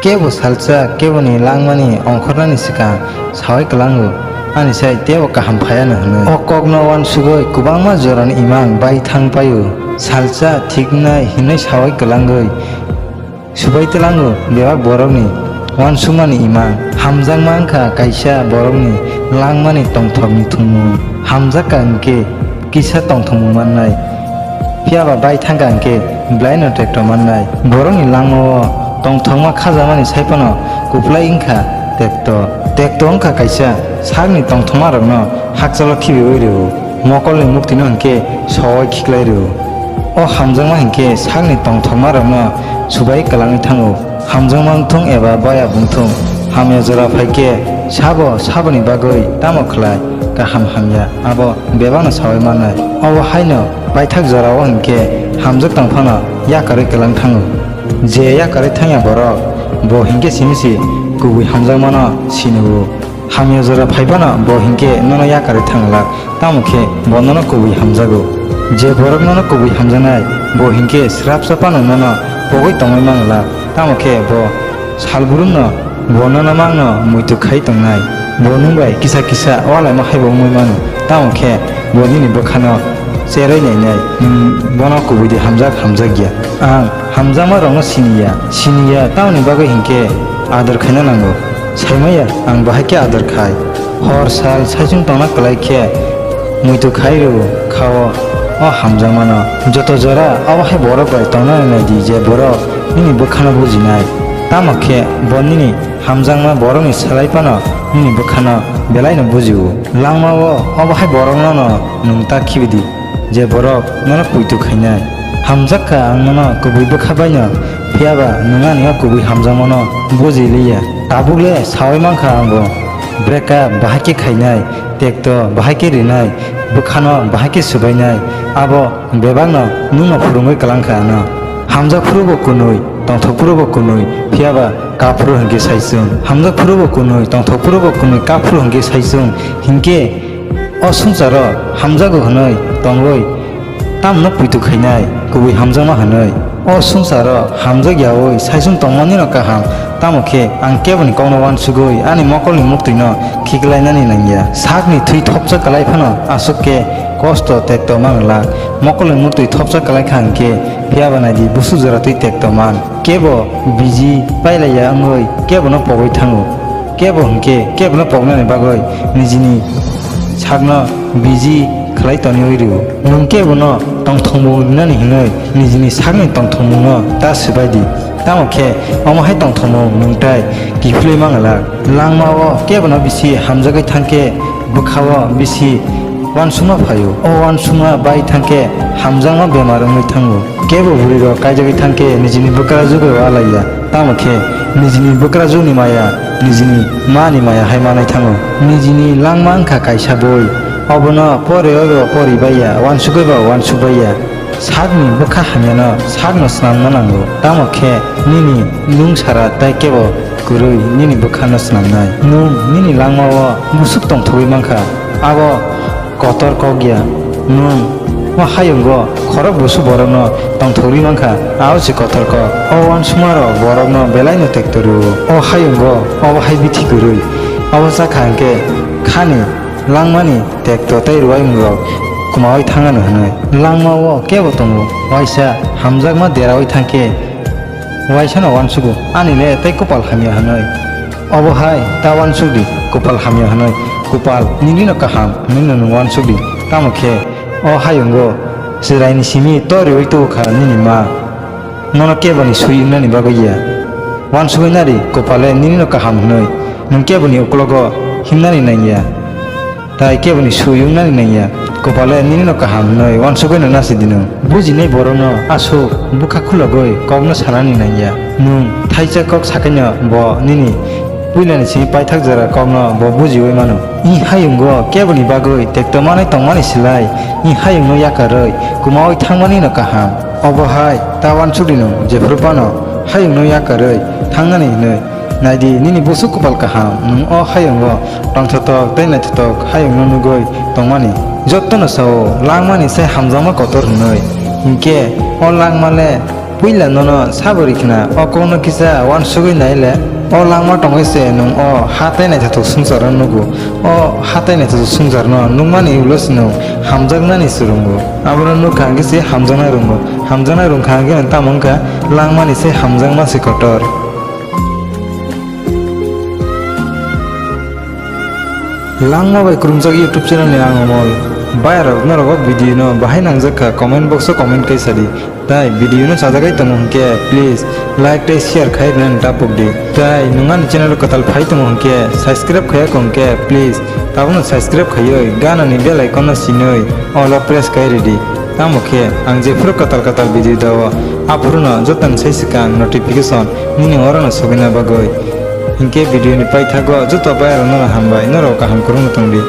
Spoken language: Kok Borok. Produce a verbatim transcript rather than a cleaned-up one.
Kebo salsa keboni langmani ongkhornani swkang saui kwlango, ani sai teibo kaham phaiano hwnwi. O kokno uansugwi kwbangma jorani imang bai thang paio. Salsa thik wngnai hwnwi saui kwlangwi subai twlango bebak borokni uansukmani imang. Hamjakma wngkha kaisa borokni langmani tongthokni thumung. Hamjakka hwnkhe kisa tongthokmung mannai, phiya ba bai thangkha hwnkhe belaino tekto mannai. Borokni langmao tongthokma khajakmani sai phano kwplai wngkha tekto. Tekto wngkha kaisa sakni tongthokmarokno hakchalo khibiui rw-o, mokolni muktino hwnkhe soi khiklai rw-o. O hamjakma hwnkhe sakni tongthokmarokno subai kwlangwi thango. Hamjakma wngthung eba baya wngthung, hamya jora phai khe sabo saboni bagwi tamo khlai, kaham hamya abo bebakno saui mannai. Obo haino paithak jorao hwnkhe hamjak tong phano yakarwi kwlang thango. Je yakarwi thangya borok, bo hinkhe simi se kubui hamjakmano sini-o. Hamya jora phai phano bo hinkhe nono yakarwi thang glak, tamo khe bo nono kubui hamjago. Je borok nono kubui hamjaknai, bo hinkhe swrapsa phano nono pogwi tongwi man glak, tamo khe bo salbrumno bo nono mangno muitu khai tongnai. Bo nwng bai kisa kisa ualaima hai bo wngwi mano, tamo khe bo nini bwkhano cherwi nainai, nwng bono kubui di hamjak hamjak ya. Ang hamjakmarokno sini ya, sini ya, tamoni bagwi hinkhe ador khaina nango. Saimaya ang bahai khe ador khai. Hor sal saichung tongna kwlai khe muitu khai rw kha-o o hamjakmano. Joto jora obo hai borok bai tongna nai di, je borok nini bwkhano bujinai. Tamo khe bo nini hamjakma borokni salai phano nini bwkhano belaino buji-o. Langmao obo hai borokno'-no nwng ta khibi di, je borok nono poito khainai. Hamjak kha ang nono kubui bwkha baino, phiya ba nwng ani o kubui hamjakmano buji li ya. Tabuk le saui man kha ang bo, break up bahai khe khainai, tekto bahai khe rinai, bwkhano bahai khe swbainai, abo bebakno nwngno phwrwngwi kwlang kha ano. Hamjak phuru bo kunui, tongthok phuru bo kunui, phiya ba kap phuru hwnkhe sai chwng. Hamjak phuru bo kunui, tongthok phuru bo kunui, kap phuru hwnkhe sai chwng. Hinkhe o swngcharo hamjago hwnwi tongwi tamno poito khainai, kubui hamjakma hwnwi. O swngcharo hamjak yaui saichung tongmanino kaham, tamo khe ang keboni kokno uansugwi ani mokolni muktwino khiklainani nangya. Sakni thwi thopsa kwlai phano aswk khe kosto tekto manglak. Mokolni muktwi thopsa kwlai kha hwnkhe, phiya ba nai di, busuk jora twi tekto man. Kebo biji pailaiya wngwi kebono pogwi thango. Kebo hwnkhe kebono poknani bagwi nijini sakno biji khlai toniui rw-o. Nwng kebono tongthokmung rinani hwnwi nijini sakni tongthokmungno ta swbai di. Tamo khe omo hai tongthokmung nwng tai kiphilwi manglak. Langmao kebono bisi hamjagwi thang khe bwkhao bisi uansukma phaio. O uansukma bai thang khe hamjakma bemar wngwi thango. Kebo bwrwirok kaijagwi thang khe nijini bwkrajwk bai ualai ya, tamo khe nijini bwkrajwkni maya nijini mani maya hai manwi thango. Nijini langma wngkha kaisa boi, obono pore oi ba pori bai ya, uansugwi ba uansuk bai ya. Sakni bwkha hamyano sakno snamna nango, tamo khe nini nung sara tei kebo kwrwi nini bwkhano snamnai. Nwng nini langmao musuk tongthogwi mankha, abo kotor kok ya. Nwng o hayungo khorok busu borokno tongthogwi mankha, abo se kotor kok. O uansukmarok borokno belaino tekto rw-o. O hayungo obo hai bithi kwrwi, obo chakha hwnkhe khani langmani tekto tei rwaimungrok kwmaui thangano hwnwi. Langmao kebo tongo, waisa hamjakma deraui thang khe waisano uansugo, ani le tei kwpal hamya hwnwi. Obo hai ta uansuk di, kwpal hamya hwnwi. Kwpal nini'-no kaham hwnwi'-no nwng uansuk di, tamo khe o hayungo chwraini simi toriui tubu kha nini ma. Nono keboni swi wngnani bagwi ya. Uansugwi nari, kwpale nini'-no kaham hwnwi, nwng keboni uklogo himnani nang ya. Tai keboni swi wngnani nang ya, kwpale nini'-no kaham hwnwi uansugwi'-no nasi di nwng. Bujinai borokno aswk bwkha khulogwi kokno sanani nang ya. Nwng thaisa kok sakaino bo nini puilani simi paithak jora kokno bo bujiui mano. I hayungo keboni bagwi tekto manwi tongmani slai, i hayungno yakarwi kwmaui thangmani'-no kaham. Obo hai ta uansuk di nwng, jephru phano hayungno yakarwi thangnani hwnwi. Nai di, nini busuk kwpal kaham, nwng o hayungo tongthotok tei naithotok hayungno nugwi tongmani. Jotono sao, langmani sai hamjakma kotor hwnwi. Hinkhe o langma le Puila nono sabo rikna, o kokno kisa uansugwi naile, o langma tongwi se nwng o hatai naithothok swngcharno nugo. O hatai naithothok swngcharno nukmani ulo se nwng hamjaknani swrwngo. Abono nukha hwnkhe se hamjaknai rwngo. Hamjaknai rwngkha hwnkhe nwng tamo wngkha langmani se hamjakma se kotor. Langma bai kwrwngjak YouTube channel ni ang Omol. Bayarok norok o video no bahai nangjak kha, comment box o comment kai sadi. Tai video no chajagai tongo hwnkhe please like tei share khai rwnani tapuk di. Tai nwng ani channel o kwtal phai tongo hwnkhe subscribe khaiya kho hwnkhe please tabukno subscribe khaiwi ganani bell icon no sinwi all o press kai ridi. Tamo khe ang jephuru kwtal kwtal video dao, aphuru no joto ni sai swkang notification nini oro no sogwina bagwi. Hinkhe video ni paithago joto bayarok no hambai, norok kaham kwrwngno tongdi.